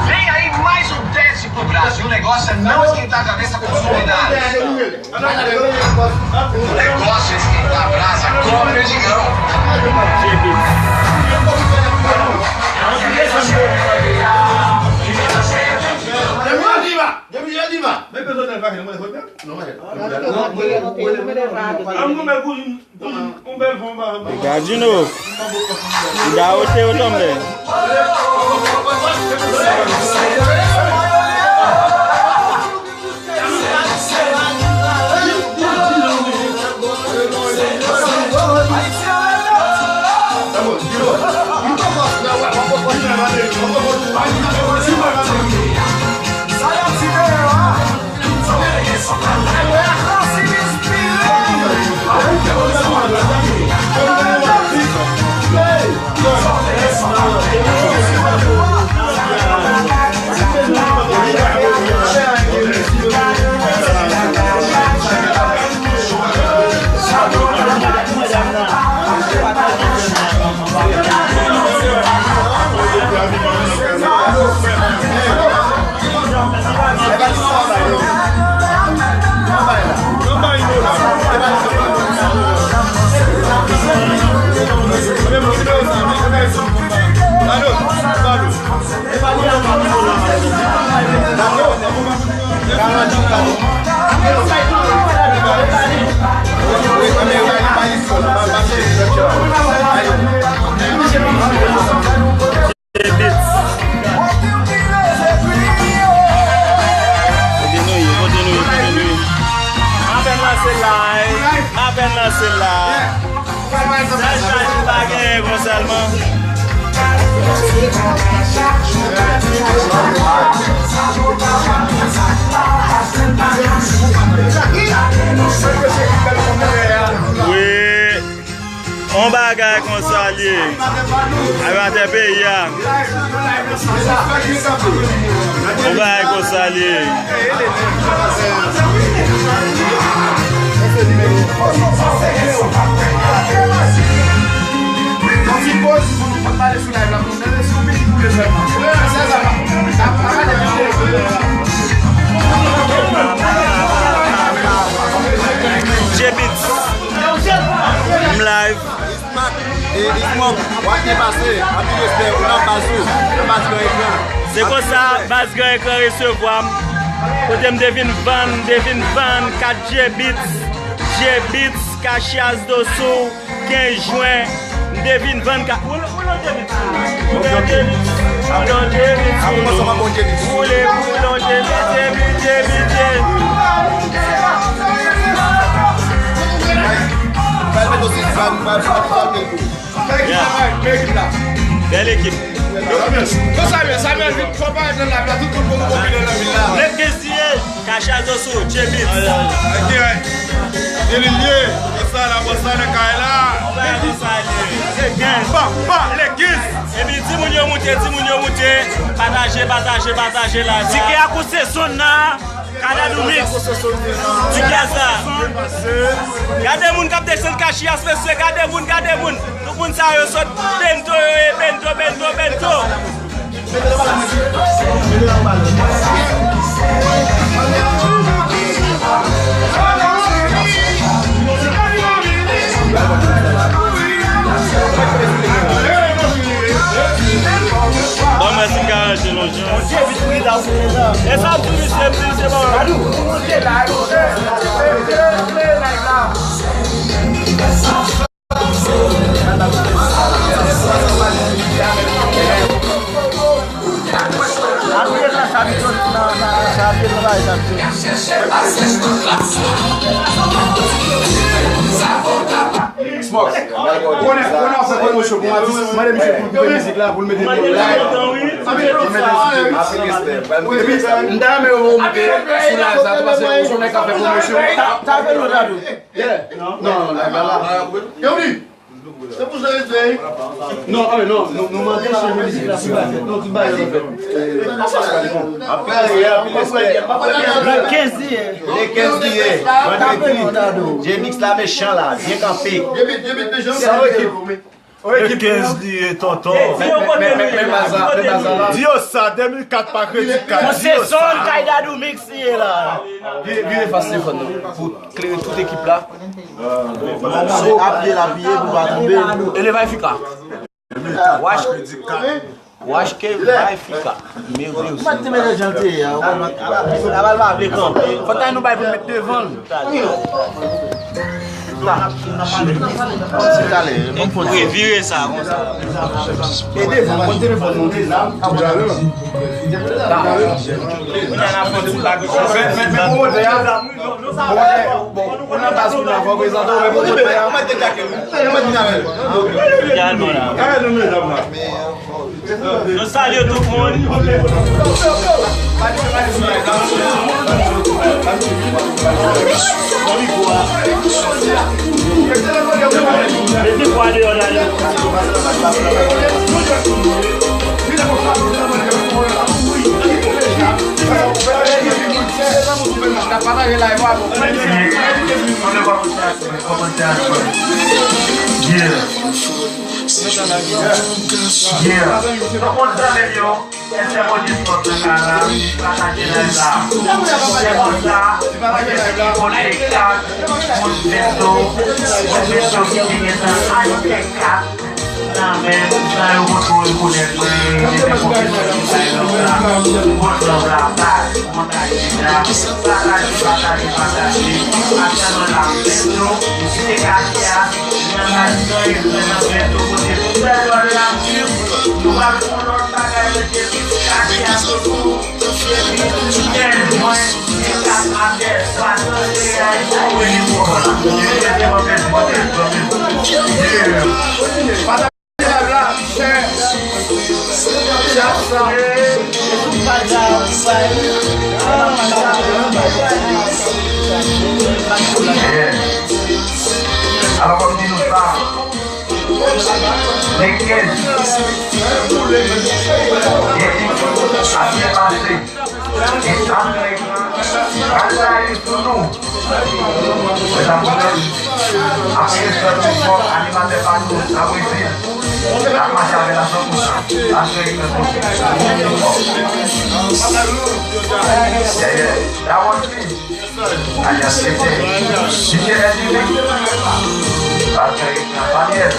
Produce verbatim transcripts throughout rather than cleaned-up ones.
Vem aí mais um teste pro Brasil. O negócio é não esquentar a cabeça com novidades. O negócio é esquentar a brasa com Perdigão. Gad you know. Li gawote yo tonbe. Kote nou ye, kote nou ye, kote nou ye? M apèn lanse la, m apèn lanse la. Sèl chaj ou pa genyen konsa sèlman. Wi. On bagay konsa l ye. Animatè peyi a. On bagay konsa l ye. Yon ti poz pou nou pale sou live la. J-Beatz. M live. Ismack, e, Ismok, w ap byen pase. Anpil respè, ou nan baz ou, nan baz gran ekran. Se konsa, baz gran ekran resevwa m. Kote m te vin vann, m te vin vann kat J-Beatz, J-Beatz, Caxias do Sul. Kenz jen, m te vin vann ka. Woule, woule yon J-Beatz pou nou. Woule yon J-Beatz, woule yon J-Beatz pou nou. Woule, woule yon J-Beatz, J-Beatz, J-Beatz. Yeah. Bèl ekip. Yo, Samuel, Samuel, vin, fò parèt nan live la, tout moun pou nou konbine nan vil la. Lè kenz ye, Caxias do Sul, J-Beatz. Dirèk. Delilye, konsa la, konsa nan kay la. Ba, ba, lè kenz. Epi timoun yo moute, timoun yo moute. Pataje, pataje, pataje la. Tikè a koute sonn nan. Kadadou Mix. Ti gaz la. Gade moun k ap desann Caxias, mesye. Gade moun, gade moun. Tout moun sa yo sot bento yo ye, bento, bento, bento. Bon, mwen si m ka ranje non. E sa ap di misye, m di se pa. Smox, konnen, konnen w ap fè pwomosyon pou m, mande misye pou l koupe mizik la, pou l mete l live. Epi, m ta renmen yo monte sou live sa tou, paske ou se yon nèg k ap fè pwomosyon. Ta, ta vle l la tou. Yeah. Non, non, live la la. Yo vini. Se pou sa yo di. Non, ah, non, nou, nou mande chanje mizik la, tout bagay, non, tout bagay yo fè. Ap fè rè, anpil respè. Le kenz li ye. Le kenz li ye. Vandredi. J-Beatz la mechan la, byen kanpe. San ekip. Kenz li ye, tonton. Di yo sa, de mil kat pa kredi kay. Di yo sa. Kay Dadou Mix li ye la. Vire, vire fas telefòn nan pou klere tout ekip la. Morso ap ye, l ap ye pou pa tonbe. Elevay Fika. Wash, wash ke bay Fika. Mwen te mete jan l te ye a. Fò ta nou bay pou met devan l. Vire sa konsa. E devan, mwen telefòn mwen te la. Kounye a n ap fè yon ti blag. Men, men, men, pwomotè a, pwomotè, bon, ou nan baz kounye a, fò w prezante w, men pwomotè a. Yo salye tout moun. Pataje live la pou mwen. Yeah. Yeah. Tout moun zanmi m yo, enterpret Discord nan kay la, pataje live la. Se konsa, mwen te di kote kat, moun Bendo, moun Bendo ki te gentan achte kat nan men m, san yo potko rekonèt mwen, yo te konfime sa yo la. Bon love la, baz, kontak deja, pataje, pataje, pataje, ak chanèl la, Bendo, ki te kache a, nan Madan Efren nan Bendo kote tout bèl lòd la viv. Nou pral fè yon lòt bagay, mesye, ki kache a sou tou. Epi, fidèl mwen, se kat a tèt, pa tande a, e sa yo rele kò la. Mesye, se mwen menm, mwen menm, mwen menm. Yeah. Yeah. Alò, kòm di nou sa, le kenz, a byen pase. E antre, antre sou nou. Medam, anpil respè pou fò animatè pa nou nan Brezil. N ap mache avè l a san pou san. Antre, respè pou fò. Yeah, yeah. Dawòt li. Alias Tete. Misye L J V. Antre, nan Panyèl.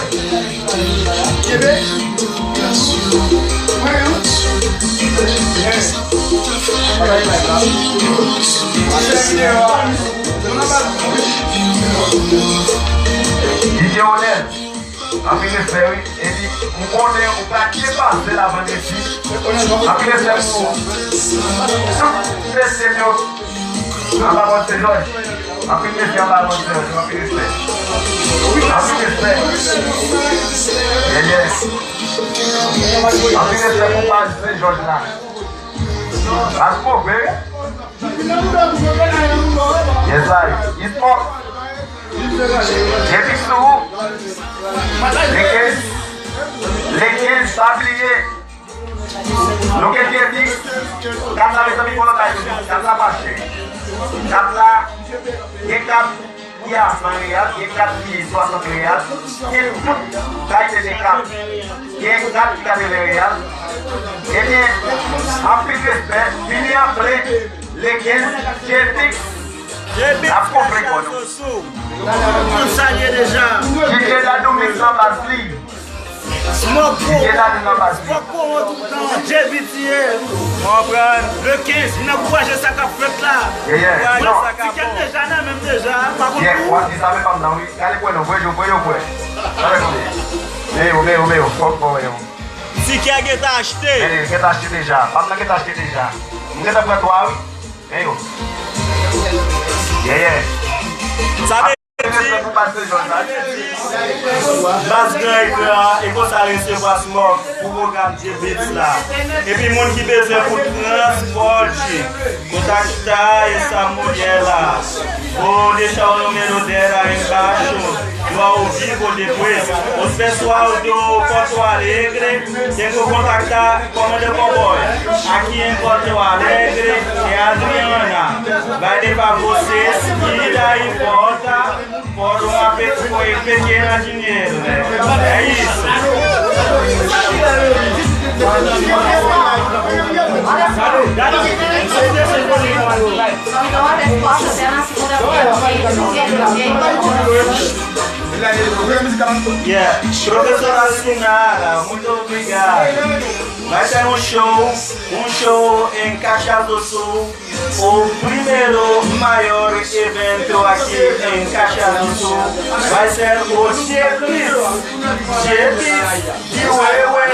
D J Onel, anpil respè wi. Epi, m konnen ou pa depase la vandredi. Anpil respè pou tout mesye m yo. Anba bòn Sen Jòj. Anpil mesye anba bòn Sen Jòj. Anpil respè. Anpil respè. Yeah, yeah. Anpil respè pou baz Sen Jòj la. Baz move. Yes, I. It's more. Epi sou. Leke. Leke, pa bliye. Nou gen J-Mix, kat la, mezanmi, fò lòt bagay toujou. Kat la pa chè. Kat la, gen kat ki a san reyal, gen kat ki swasant reyal, gen tout kalite de kat. Gen kat ki katreven reyal. Ebyen, anpil respè, vini antre, le kenz, J-Mix, n ap konpre kò nou. Tout salye deja. J J Dadou Mix nan baz li. Smoke pou, fòk pou an toutan, J B T A. Konprann. Le kenz, vin ankouraje sa k ap fèt la. Yeah, yeah. Ankouraje sa k ap fèt. Tikèt deja nan men m deja, pa konn pou ou. W ap di sa men pa m nan wi. Gade pwen non, voye yo, voye yo pwen. Gade konbyen. Men yo, men yo, men yo, fòk, fòk, men yo. Tikèt gentan achte. Men, gentan achte deja. Pa m nan gentan achte deja. M gentan pran twa wi. Men yo. Yeah, yeah. Sa vle di, sa vle di, baz Gran Ekran an, e konsa resevwa Smoke pou pwogram J-Beatz la. Epi moun ki bezwen pou transpò, kontakte Sam Molière la. Ou deja o nome do dera embaixo, do ao vivo depois. Os pessoal do Porto Alegre, tenho contactar Comando Cowboy. Aqui em Porto Alegre é Adriana. Vai levar vocês ida e volta. Ora uma pe-, foi pequena dinheiro, né? É isso. Yeah. Professora Sinara, muito obrigado. Vai ser um show, um show em Caxias do Sul. O primeiro maior evento aqui em Caxias do Sul vai ser o Jebis, Jebis de Wewe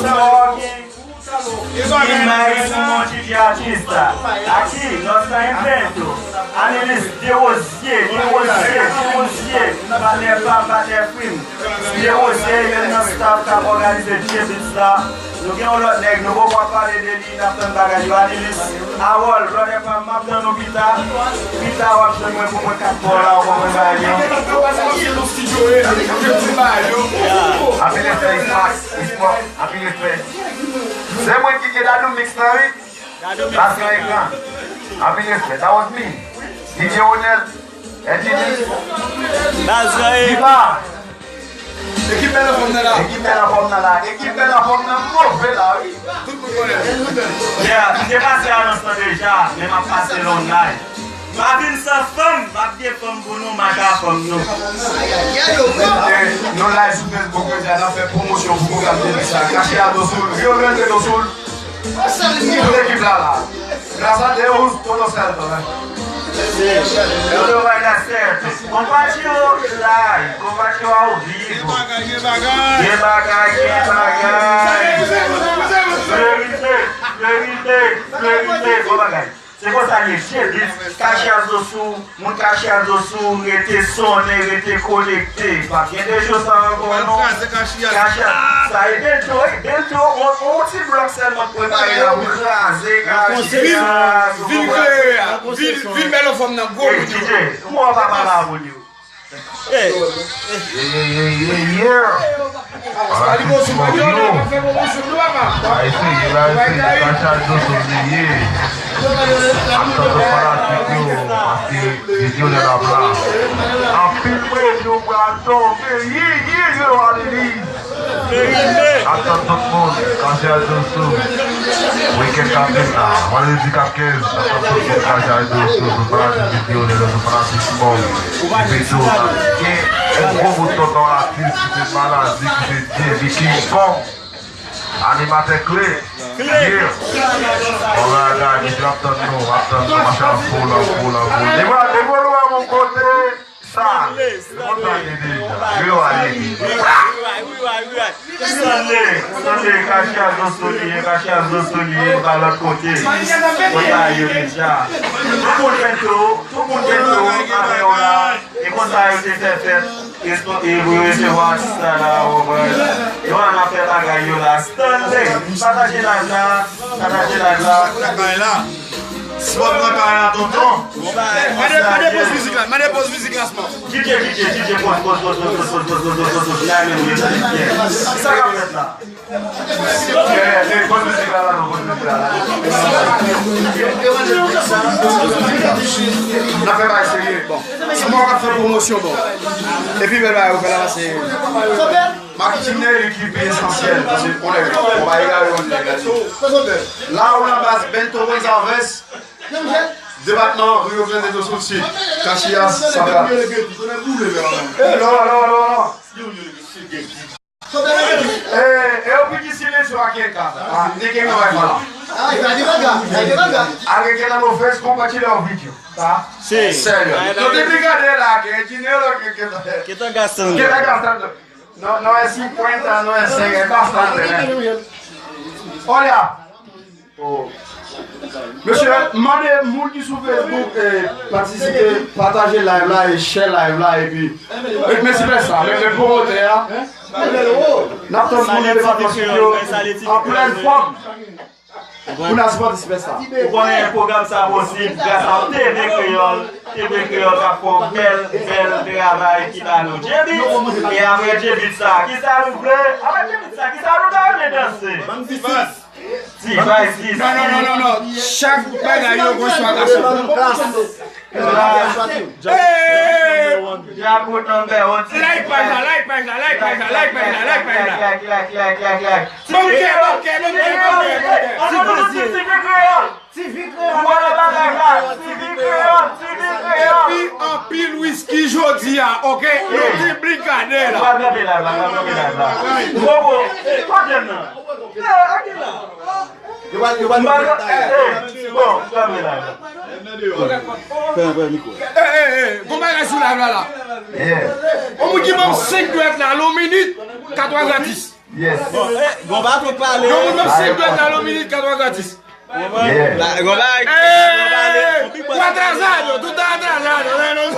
Vlog e mais um monte de artista. Aqui nós tá em evento. Anilis, Derosier, Derosier, Derosier, Valer Pam, Valer Prim. Derosier e nan staff k ap òganize Jebis la. Nou gen yon lòt nèg, nou poko ap pale de li, n ap tann bagay yo. Anilis, Awòl, brother pa m, m ap tann ou pita. Pita w ap jwenn mwen pou mwen kat bò la, ou konprann bagay yo. Anpil respè, Ismax, Ismax, anpil respè. Se mwen ki te Dadou Mix la, wi. Bas nan ekran. Anpil respè. That was me. D J Ronel. Edini. Baz la, e. Diva. Ekip bèl anfòm nan la. Ekip bèl anfòm nan la. Ekip bèl anfòm nan move la, wi. Tout moun konnen. Yeah, m te pase anons lan deja, men m ap pase l online. Pa vin san fanm, m ap gen fanm pou nou, m ap ka fanm nou. E, nou live sou Facebook, jodi a, n ap fè pwomosyon pou pwogram de sa. Kache a Dosoul, Rio Grande do Sul. Tout ekip la la. Graças a Deus, todo certo, né? Tudo vai dar certo. Compartilhou live, compartilhou ao vivo. Gen bagay, gen bagay. Gen bagay, gen bagay. Fleurite, fleurite, fleurite. Bon bagay. Se konsa l ye, Jebis, Kache a Dosoul, moun Kache a Dosoul, rete sonnen, rete konekte. Pa gen de jou sa ankò, non. Kache a, sa e bento, wi, bento, on, on ti blòk sèlman k prepare la pou kraze Kache a. Vin klere a, vin, vin bèl anfòm nan gwo moun yo. Ey, D J, mwen pa pale avè w. Ey. Yeah, yeah, yeah, yeah, yeah. Ala ti kòb yo. Ala eseye, ala eseye, Kache a Dosoul li ye. Ap tann fanatik yo, paske videyo lè l ap la. Anpil prezo pral tonbe, ye, ye, yo, aleluya. Ap tann tout moun, Kache a Dosoul. Wikenn k ap vin la, vandredi k ap kenz, ap tann tout moun, Kache a Dosoul, pou fanatik videyo, lè nou fanatik spò. Epi tou, n ap gen yon gwo bout tonton atis ki se Maladi, ki se J V King Kong. Animatè kle. Kle. Yeah. Bon bagay, mesye, ap tann nou, ap tann nou, machin an fou, an fou, an fou. Depi, depi w wè yon kote, Sa, se konsa l ye deja. Yo ale. Stanley, Stanley, Kache a Dosoul li ye, Kache a Dosoul li ye, pa lòt kote. Konsa yo deja. Tout moun bento, tout moun bento, avè w la. E konsa yo te fè fèt. E pou yo resevwa atis la la, w konprann. Yo an ap fè bagay yo la. Stanley, pataje live la, pataje live la. Spot nan kay la, tonton. Mande, mande poz mizik la, mande poz mizik la, Spot. Kite, kite, kite, poz, poz, poz, la menm, yo, sa k ap fèt la? Eh, eh, poz mizik la, la, non, poz mizik la, la. N ap fè bagay serye, bon. Se mwen k ap fè pwomosyon, bon. Epi, bèl bagay, ou fè la, se Marketing nan ekip esansyèl, paske konnen, konpayi a yo konn nèg la. La ou nan baz Bento Gonçalves, depatman Rio Grande do Sul Sud, Caxias Central. Eh, non, non, non, non. Eh, eu pedi silêncio aqui em casa. Ah, ninguém não vai falar. Alguém que não fez, compartilha o vídeo, tá? Sim. Sério. Não tem brincadeira, que é dinheiro que, que, que tá gastando. Que tá gastando. Não, não é cinquenta, não é cem, é bastante, né? Olha, ô, mesye, mande moun ki sou Facebook, eh, patisipe, pataje live la e share live la, epi ret men silans la, ret men pwomotè a. N ap tann moun nan depatman Sid yo an plèn fòm. Pou n al sipòte Sipèsta. Ou konnen pwogram sa posib gras a T V Kreyòl. T V Kreyòl k ap fè yon bèl, bèl travay ki ba nou Djebit. E apre Djebit sa, kisa nou vle? Apre Djebit sa, kisa nou ta renmen danse? Ti Vice, ti Vice. Non, non, non, non, non. Chak bagay yo gon chwa gason. Hey! Djabou tanbè, on ti Like paj la, like paj la, like paj la, like paj la, like paj la. Like, like, like, like, like, like. Banm kè, banm kè, banm kè, banm kè, banm kè. An nou tout ti vi kreyòl. Ti vi kreyòl. Ou wè nan bagay la, ti vi kreyòl, ti vi kreyòl. Epi anpil wiski jodi a, oke? Nou te blikadè la. Ou pa kanpe la, pa kanpe la, pa. Bobo, pa jwenn nan. Yo pa, yo pa, yo pa, eh, eh, bon, kanpe la. Fè, fè mikwo. Eh, eh, eh, gon bagay sou live la, la. Yeah. On moun ki ban m senk dwèt la, lon minit, katwa gratis. Yes. Bon, eh, gon pa twò pale. On moun ban m senk dwèt la, lon minit, katwa gratis. Yeah. La, gon pa, eh, gon pa pale. Ou atrasado, tout atrasado, non, non.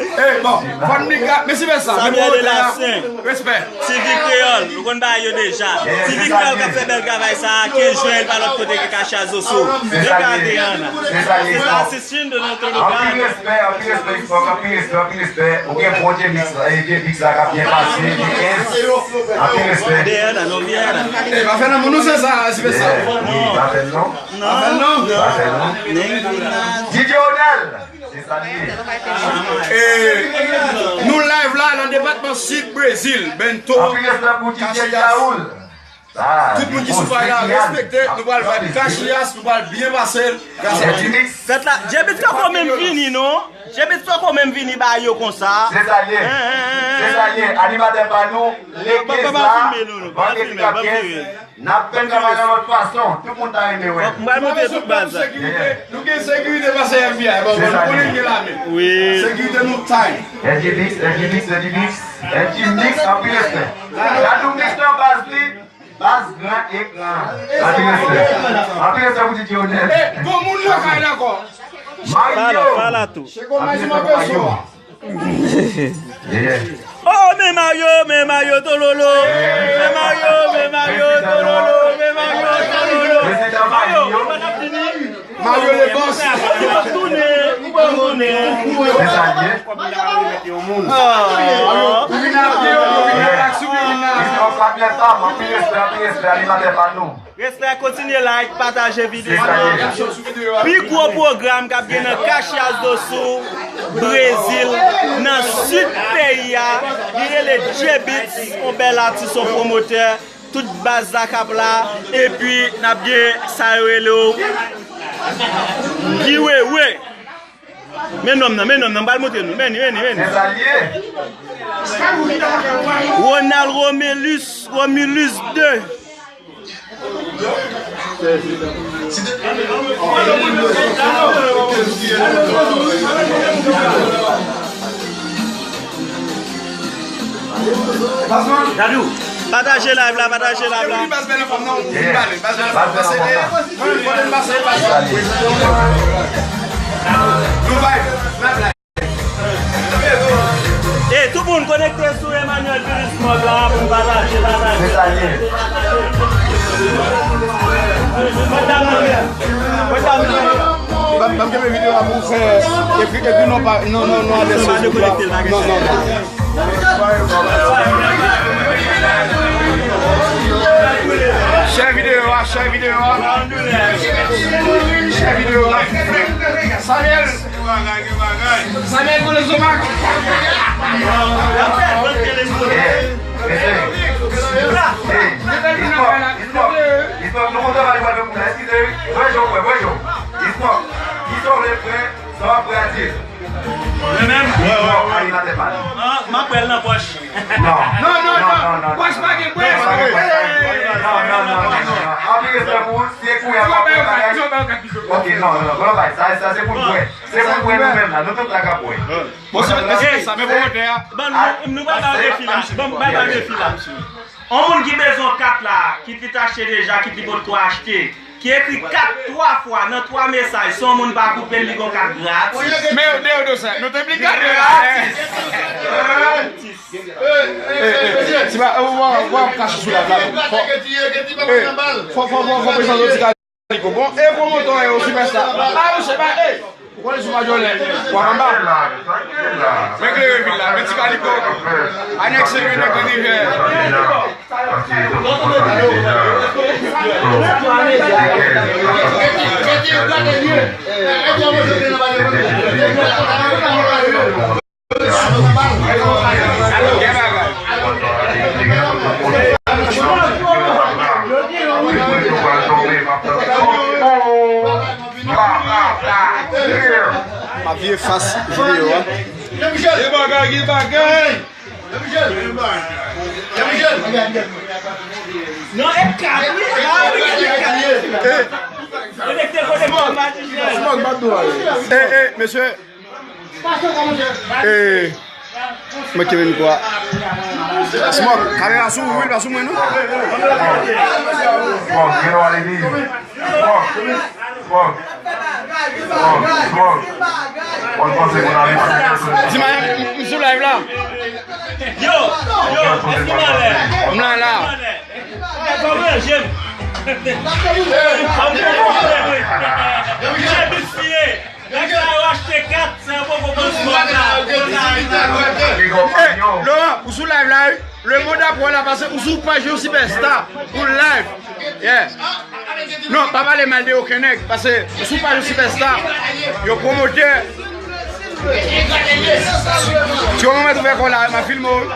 Eh, bon, fò n big up, mesi, mesi. Samuel Elastin. Respè. Ti vi kreyòl, nou konn bagay yo deja. Ti vi kreyòl k ap fè bèl travay sa a, kenz jwen, pa lòt kote ke Caxias do Sul. Yo gade an. Se sa, se sa, se siy de notre lokal. Anpil respè, anpil respè, Xbox, anpil respè, anpil respè. Ou gen bon J-Mix la, e J-Mix la k ap byen pase, J-kenz. Anpil respè. Dèyè la, non, vyè la. Eh, pa fè nan moun nou se sa, se sa. Yeah, wi, pa fè non. Non. Pa fè non. Pa fè non. D J Odal. Se sa l ye. Eh, nou live la nan depatman Sid Brezil, Bento. Anpil respè pou D J Raoul. Tout moun ki sou pay la, respekte, nou pral vibe Caxias, nou pral byen pase l. Fèt la, J-Beatz poko menm vini non. J-Beatz poko menm vini ba yo konsa. Se sa l ye. Se sa l ye. Animatè pa nou, legliz la, vandredi k ap vini. N ap fè travay nan lòt fason. Tout moun ta renmen wè. Mwen monte tout baz la. Nou gen sekirite pase F B I. Bon, bon, nou konnen gen lame. Wi. Sekirite nou tight. L G Mix, L G Mix, L G Mix. L G Mix, anpil respè. Dadou Mix nan baz li, baz gran ekran. Anpil respè. Anpil respè pou D J Odèl. Eh, gon moun lakay la ankò. Mario. Fala, fala tou. Chego mais uma pessoa. Yeah. Oh, men Mario, men Mario, tololo. Men Mario, men Mario, tololo. Men Mario, tololo. Mario, ou pa t ap fini. Mario le boss. Ou pa tounen, ou pa tounen. Se sa l ye. Ou vin ap di yo, ou vin ap ak sou, ou vin ap. Anpil respè, anpil respè, animatè pa nou. Respè, kontinye like, pataje videyo a. Pi gwo pwogram k ap gen nan Caxias do Sul, Brezil, nan sid peyi a, li rele J-Beatz, yon bèl atis, yon pwomotè, tout baz la k ap la, epi n ap gen sa yo rele yo Guy Wewe. Men nonm nan, men nonm nan, m pral montre nou. Men, men, men. Se sa l ye. Ronald Romulus, Romulus de. Dadou. Pataje live la, pataje live la. E tout moun konekte sou Emmanuel Philips Mog la pou n pataje, pataje. Ban m kenbe videyo a pou w fè ekri, ekri non pa, non, non, non, adrès Facebook la. Non, non, non. Share videyo a, share videyo a. Share videyo a. Samuel. Samuel Golozomak. Hey, hey, Ismok, Ismok, Ismok, nou kontan pale pale pou la, eskize wi. Bonjou, frè, bonjou. Ismok, kisa w vle frè, sa w ap prè a di? Mwen menm? Ismok, animatè pa nou. Ah, m ap prè l nan pòch. Non. Non, non, non, non, non, pòch pa gen prè. Non, non, non, non, non. Anpil respè pou ou, si e kounye a w ap prè bagay. Ok, non, non, non, sa, sa se pou l bwè. Se pou l bwè nou menm la, nou tout la k ap bwè. Bon, se, se, se sa, men pwomotè a. Ban nou, nou pral ba defi la. Ban, ban, ban defi la. On moun ki bezwen kat la, kit li t achte deja, kit li potko achte, ki ekri kat twa fwa nan twa mesaj, si on moun pa koupe l, li gon kat gratis. Men yo deyò de sa, nou te blikadè la. Gratis. Gratis. Eh, eh, eh, ti ba, eh, w ap kache sou la, la. Fò, eh, fò, fò, fò, fò prezante ti ka Bon, e pwomotè yo, sipèsta. Ah, ou se pa, e. Wè sou majolè, w ap anba. Men klere vil la, men ti kaliko. Anèkse men nèg Rivè. M ap vire fas videyo a. Gen bagay, gen bagay. Non, e kat, wi, e kat, wi, e kat. Konekte, konekte, Mati Jèn. Smoke, bat dou a, wi. E, e, mesye. E, mwen ki vin kwa. Smoke, kamera sou ou, wi, pa sou mwen, non. Smoke, you know what it is? Smoke. Smoke. Smoke. Smoke. Ou panse moun ale pase pèsòn. Di mwen, m, m sou live la. Yo, yo, èske m anlè? M la, la. Kòman jem? Kòm yo konprann, wi. Jem li siye. Nèg sa yo achte kat, sa yo poko konn spòt la. Big up, yo. Laurent, ou sou live la, wi. Le monde apre w la, pase ou sou paj yon sipèsta. Ou live. Yeah. Non, pa pale mal de okenn nèg, pase ou sou paj yon sipèsta. Yo pwomote. Si w moman twouve kò la, m a filme w.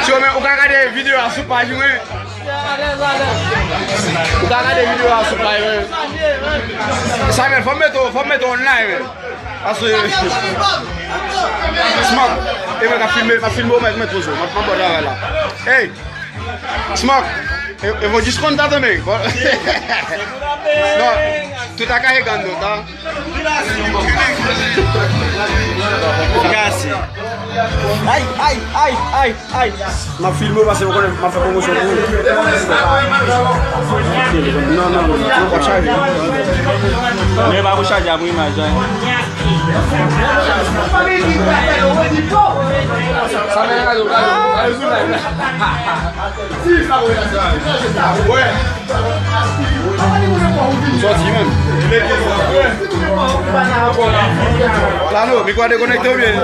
Si w men, ou ka gade videyo a sou paj mwen. Ou ka gade videyo a sou paj mwen. Samuel, fò m mete w, fò m mete w online, men. Paske Smoke, e mwen k ap filme, m ap filme w, mwen, mwen poze w, m ap, m ap ba w travay la. Hey! Smoke, eu, eu vou descontar também. Não, tu tá carregando, tá? Fica assim. Ai, ai, ai, ai, ai. M ap filme w paske m konnen m ap fè pwomosyon pou ou. Non, non, non, non, pa chaje. Men pa pou chaje a pou imaj la. Sòti menm. Plano, mikwo a dekonekte oubyen?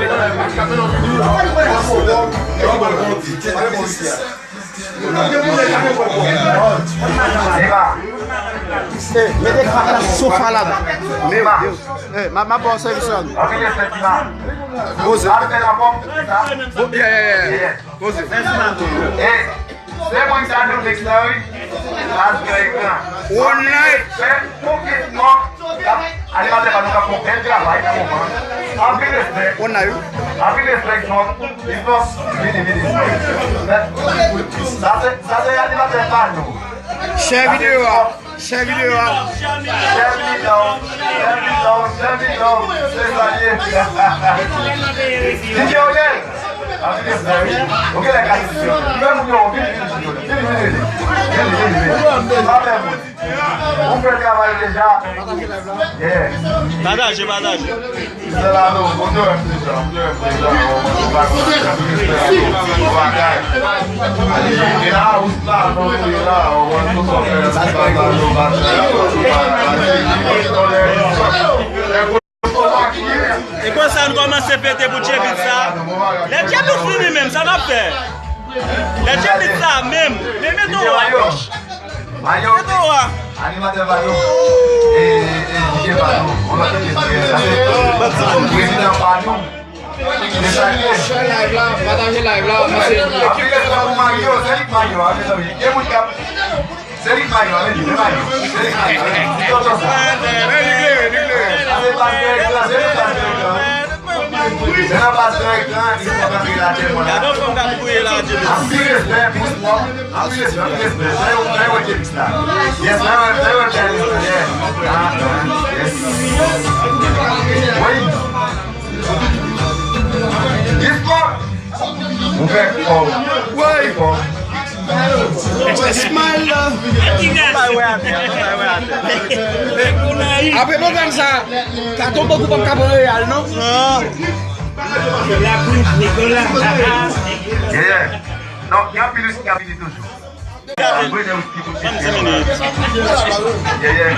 Eh, mete kat la sofa la. Eh, m ap ba w sèvis la. Poze. Yeah, yeah, yeah. Poze. Se mwen ki ta nou tekst la, wi. Pas gen ekran. One night. Fè konfyans, non. Animatè pa nou k ap fè yon bèl travay nan moman. Anpil respè. One night, wi. Anpil respè, non. Vini, vini. Sa se, sa se animatè pa nou. Share videyo a. Share videyo a. Share videyo. Share videyo. Share videyo. Se sa ye. D J Odel. Ou gen lè ka di. Fè moun yo vini, vini, vini, vini. Vini, vini, vini. Pa pè moun. Ou fè travay deja. Yeah. Pataje, pataje. Se la nou, bon, nou wè deja, nou wè deja, nou bagay. E la, ou la, nou la, ou wè tout sa fè, nou bagay, nou bagay. E konsa n kòmanse pete pou Djebit sa. Lè Djebit fini menm, sa n ap fè? Lè Djebit sa menm, men mete w a. Mete w a. Animatè pa nou. E, e, D J pa nou. Prezidan pa nou. Share live la, pataje live la, pase. Anpil respè pou Mario, se li k Mario a, mezanmi. Gen moun k ap Se li k bay yo, se li k bay yo. Se li k bay yo. Li kontan sa. Se li k bay yo, se li k bay yo. Se nan pas de ekran, li kontan se la tèlman la. Anpil respè pou Smoke. Anpil respè, anpil respè. Trè, trè wè Djebit la. Yes, trè wè, trè wè Djebit la. Yeah. Ah, ah, yes. Wi. Yes, Smoke. Ou fè fò. Woy! Smile la. Apre pwogram sa, ka tonbe group ap ka pran reyal, non? Yeah. Non, gen anpil whisky ap vini toujou. Ann di minit. Yeah, yeah.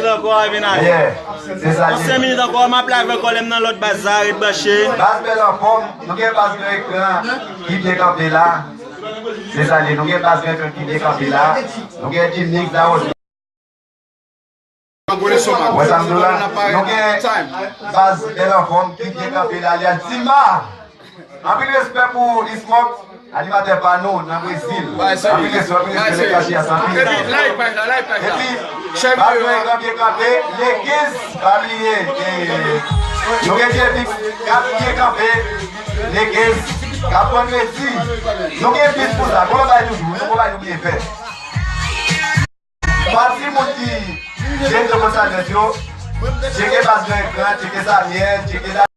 minit ankò, a vin ale. Yeah, se sa. Nan senk minit ankò, m ap live ankò, lè m nan lòt baz la, ret branche. Baz Bèl Anfòm, nou gen baz nan ekran ki byen kanpe la. Se sa li, nou gen baz nan ekran ki byen kanpe la. Nou gen Jimix la, Wè sa m di w la, nou gen baz Bèl Anfòm ki byen kanpe la, li a Simba. Anpil respè pou Ismok, animatè pa nou nan Brezil. Anpil respè, anpil respè, nèg Kachiyas, anpil. Epi, baz mwen an byen kanpe, le kenz, pa bliye, eh, nou gen J P k ap byen kanpe, le kenz, k ap pran kredi. Nou gen bis pou sa, gon bagay toujou, nou gon bagay nou byen fè. Pa timoun ki jete konsa nèt yo, tcheke baz nan ekran, tcheke Samuel, tcheke